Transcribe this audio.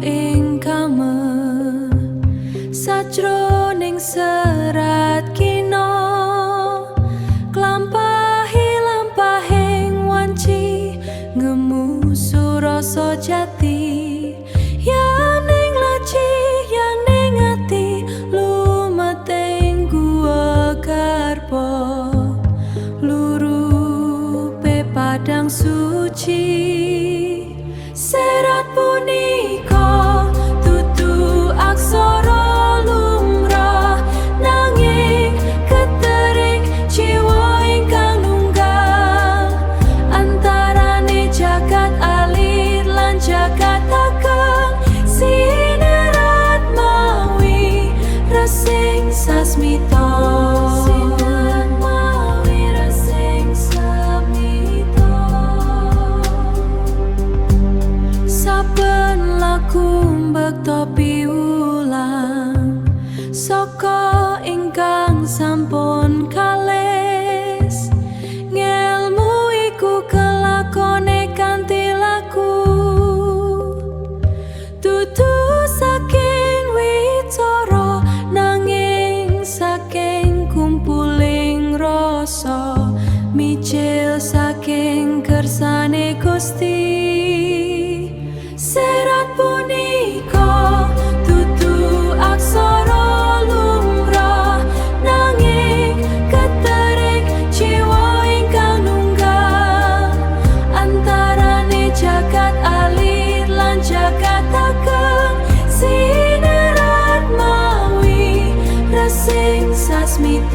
ing kame sajroning serat kina klampahi lampahing wanci ngemu surasa jati yaning laci yaning ati lumeteng guwa karpa lurupe padang suci serat punika dudu aksara lumrah nanging ketering jiwa ingkang nunggal antarane jagat alit lan jagat ageng sinerat mawi resing sasmita. Sinerat mawi resing sasmita. Saben laku mbekta piwulang saka ingkang sampun kalis ngelmu iku kelakone kanthi laku dudu saking wicara nanging saking kumpuling rasa mijil saking kersane Gusti. Serat punika dudu aksara lumrah nanging ketering jiwa ingkang nunggal antarane jagat alit lan jagat ageng sinerat mawi resing sasmita.